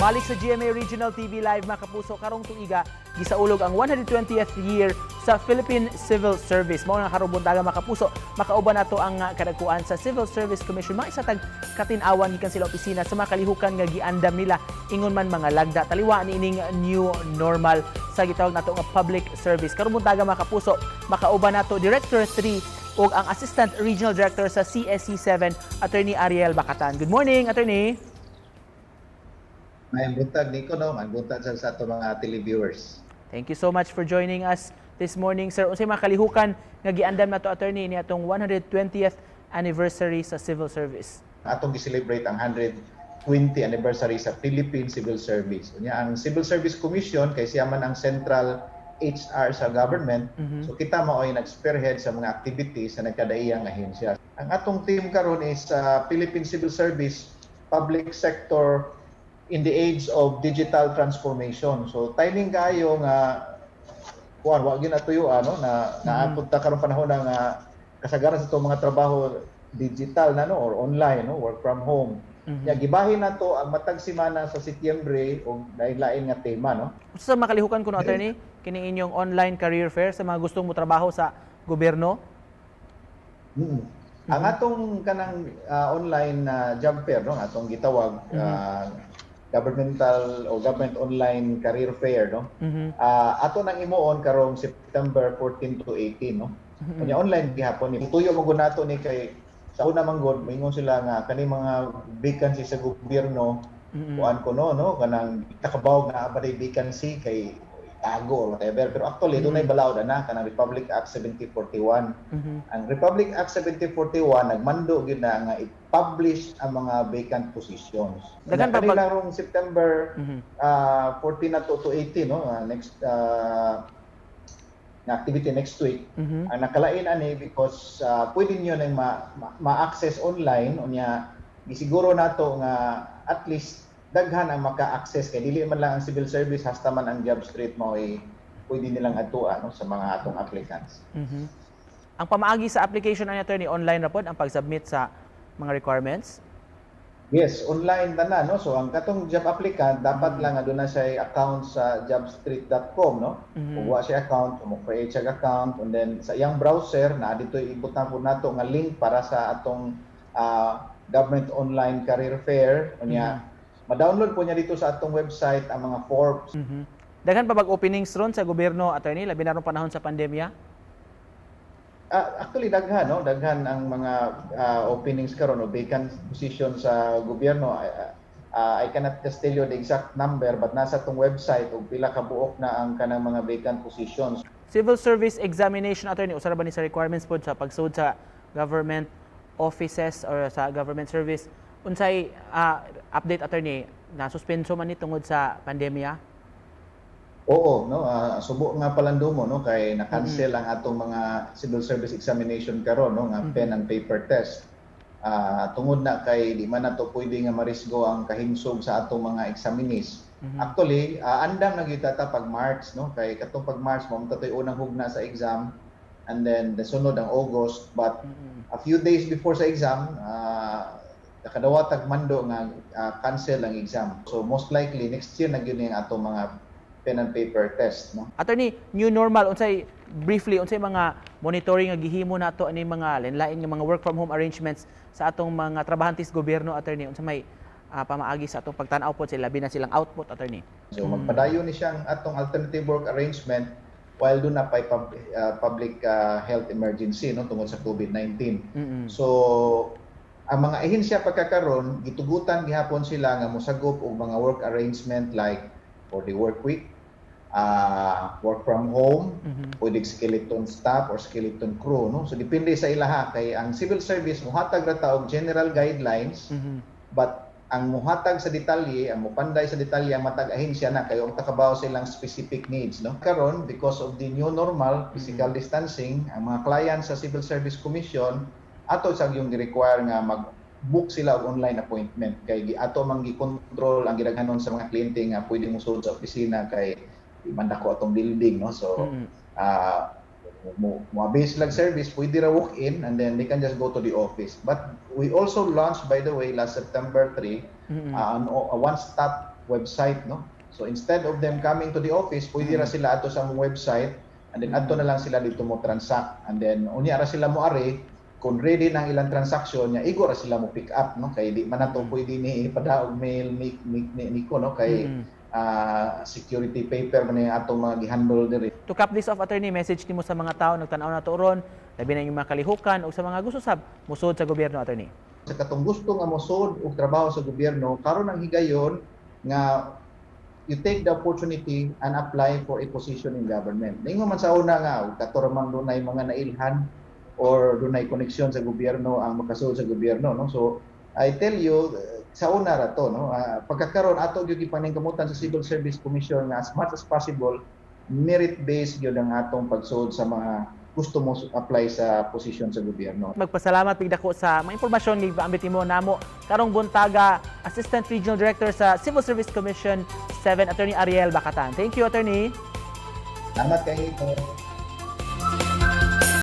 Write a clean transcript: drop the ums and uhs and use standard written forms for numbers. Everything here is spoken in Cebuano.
Balik sa GMA Regional TV Live, mga kapuso, karong tuiga gisaulog ang 120th year sa Philippine Civil Service. Mao nga karong buntaga, mga kapuso, makauban nato ang kadagkuan sa Civil Service Commission. Mga isa tag katin-awan gikan sila opisina sa mga kalihukan nga giandam nila ingon man mga lagda taliwa niining new normal sa gitawag nato nga public service. Karong buntaga, mga kapuso, makauban nato Director 3 ug ang Assistant Regional Director sa CSC 7, Attorney Ariel Bacatan. Good morning, Attorney. Maayong buntag, Nico, no? Maayong buntag sa ato mga televiewers. Thank you so much for joining us this morning, sir. Unsay mga kalihukan nga giandam nato, Attorney, ni atong 120th anniversary sa civil service? Atong gi-celebrate ang 120 anniversary sa Philippine Civil Service. Unya ang Civil Service Commission kay siya man ang central HR sa government. So kita mao'y nag-spearhead sa mga activities sa nagkadaiyang ahensya. Ang atong theme karon is Philippine Civil Service, Public Sector in the Age of Digital Transformation. So timing kayo nga kuan wa gyud natuyo ano na naabot ta karong panahon na nga kasagaran sa itong mga trabaho digital na, no, or online, no, work from home. Ya gibahin nato ang matag semana sa Setyembre og lain-lain nga tema, no. Usa sa mga kalihukan kuno, Attorney, kini inyong online career fair sa mga gustong mo trabaho sa gobyerno. Ang atong kanang online job fair, no, atong gitawag governmental o government online career fair, no. Ato nang himuon karong September 14 to 18, no. Unya online gihapon ni. Tuyo mo nato ni kay sa una man gud moingon sila nga kani mga vacancy sa gobyerno kuan ko, no, kanang takabaw nga ba vacancy kay tago or whatever, pero actually dunay balaod ana, kanang Republic Act 7041. Ang Republic Act 7041 nagmando gyud na nga i-publish ang mga vacant positions. Daghan pa Kani lang rong September 14 na to 18, no, next na activity next week. Ang nakalain ani because pwede niyo nang ma-access online, unya gisiguro nato nga at least daghan ang maka-access kay dili man lang ang civil service, hasta man ang job street mo ay pwede nilang adtuan, no, sa mga atong applicants. Ang pamaagi sa application ani, Attorney, online ra pod ang pag-submit sa mga requirements? Yes, online na na, no. So ang katong job applicant dapat lang aduna siya account sa jobstreet.com, no. Kung wa siya account, mo create siya account and then sa iyang browser na dito ibutang po nato nga link para sa atong government online career fair. Unya ma-download po niya dito sa atong website ang mga forms. Daghan pa bag openings ron sa gobyerno, Attorney, labi na rong panahon sa pandemya? Actually daghan, no, daghan ang mga openings karon o vacant position sa gobyerno. I cannot just tell you the exact number, but nasa atong website og pila ka buok na ang kanang mga vacant positions. Civil service examination, Attorney, usa ra ba ni sa requirements pod sa pagsud sa government offices or sa government service? Unsay update, Attorney, na suspenso man ni tungod sa pandemya? Oo, no, subo nga palandumo, no, kay na-cancel ang atong mga civil service examination karon, no, nga pen and paper test. Tungod na kay di man nato pwede nga marisgo ang kahimsog sa atong mga examinees. Actually, andam na gyud ta pag March, no, kay katong pag March mo to'y unang hugna sa exam and then the sunod ang August, but a few days before sa exam nakadawat tag mando nga cancel ang exam. So most likely next year na gyud ni ang atong mga pen and paper test, no. Attorney, new normal, unsay briefly unsay mga monitoring nga gihimo nato ani mga lain-lain nga mga work from home arrangements sa atong mga trabahante sa gobyerno, Attorney? Unsa may pamaagi sa atong pagtan-aw pod sila, labi na silang output, Attorney? So magpadayon ni siyang atong alternative work arrangement while duna pay public health emergency, no, tungod sa COVID-19. So ang mga ahensya pagkakaron gitugutan gihapon sila nga mosagop og mga work arrangement like for the work week, work from home, pwede skeleton staff or skeleton crew, no. So depende sa ilaha kay ang civil service mohatag ra ta og general guidelines, but ang muhatag sa detalye, ang mupanday sa detalye ang matag ahensya na kayo ang takabaw sa ilang specific needs, no. Karon, because of the new normal, physical distancing, ang mga clients sa Civil Service Commission ato sa yung gi-require nga mag book sila og online appointment kay ato man gi-control ang gidaghanon sa mga kliyente nga pwede mo sulod sa opisina kay di man dako atong building, no. So mo mo base lang service, pwede ra walk in and then they can just go to the office. But we also launched, by the way, last September 3 a one-stop website, no? So instead of them coming to the office, pwede ra sila adto sa among website and then adto na lang sila dito mo transact and then unya ra sila mo ari kung ready na ang ilang transaction nya, igo ra sila mo pick up, no, kay di man nato pwede ni ipadaog mail ni niko, no, kay security paper man yung atong mga gihandle diri. To cap this off, Attorney, message nimo sa mga tao nagtan-aw nato ron, labi na yung mga kalihukan o sa mga gusto sab musod sa gobyerno, Attorney. Sa katong gusto nga mosud og trabaho sa gobyerno, karon ang higayon nga you take the opportunity and apply for a position in government. Ningon man sa una nga og kato ra man dunay mga nailhan or dunay koneksyon sa gobyerno ang makasuod sa gobyerno, no? So I tell you, sa una ra to, no? Pagkakaron ato gyud gipaningkamutan sa Civil Service Commission nga as much as possible merit based gyud ang atong pagsuod sa mga gusto mo apply sa posisyon sa gobyerno. Magpasalamat pig dako sa mga impormasyon nga gipaambit nimo namo karong buntaga, Assistant Regional Director sa Civil Service Commission 7, Attorney Ariel Bacatan. Thank you, Attorney. Salamat kay.